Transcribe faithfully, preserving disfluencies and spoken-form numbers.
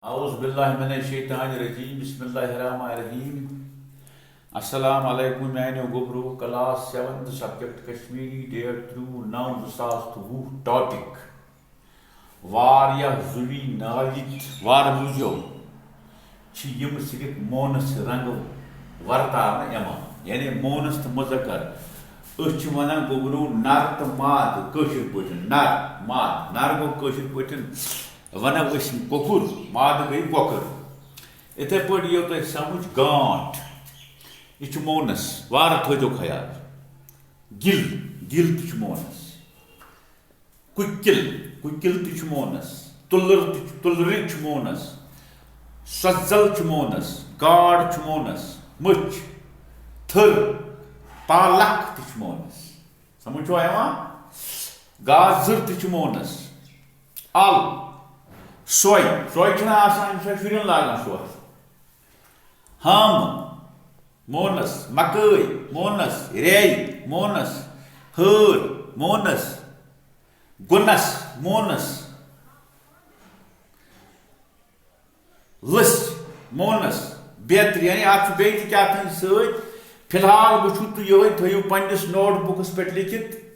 اعوذ باللہ من الشیطان الرجیم، بسم اللہ الرحمن الرحیم۔ السلام علیکم میانیو گوبرو، class seventh, subject Kashmiri, date ترٛوُہ نو زٕ ساس تہٕ وُہ۔ ٹاپک: واریاہ زُوی نالِتۍ وار بوٗزِو چھِ یِم صرف مونس رنگ ورتاونہٕ یِوان، یعنی مونس تہٕ مذکر۔ أسۍ چھِ ونان گوبرو نر تہٕ ماد کٲشِر پٲٹھۍ، نر ماد، نر گوٚو کٲشِر پٲٹھۍ ونو أسۍ کۄکُر، ماد گٔے کۄکٕر۔ یِتھے پٲٹھۍ یِیو تۄہہِ سمجھ گانٹھ، یہِ چھُ مونس، وارٕ تھٲیزیو خیال۔ گِل، گِل تہِ چھُ مونس۔ کُکِل، کُکِل تہِ چھُ مونس۔ تُلر تہِ چھُ، تُلرِ چھُ مونس۔ سۄزل چھُ مونس۔ گاڈ چھُ مونس۔ مٔچھ، تھٔر، پالک تہِ چھُ مونس۔ سمجھ چھُوا یِوان؟ گازٕر تہِ چھِ مونس۔ ال، سۄے، سۄے چھِنہٕ آسان، یِم چھِ شُرٮ۪ن لاگان سۄے۔ ہامہٕ مونس، مکٲے مونس، ریٚے مونس، ہٲر مونس، گُنس مونس، لٔسۍ مونس، بیترِ، یعنی اتھ چھُ بیٚیہِ تہِ کیٛاہ تام سۭتۍ۔ فی الحال وٕچھِو تُہۍ یِہوٚے، تھٲیِو پننِس نوٹ بُکس پٮ۪ٹھ لیکھِتھ۔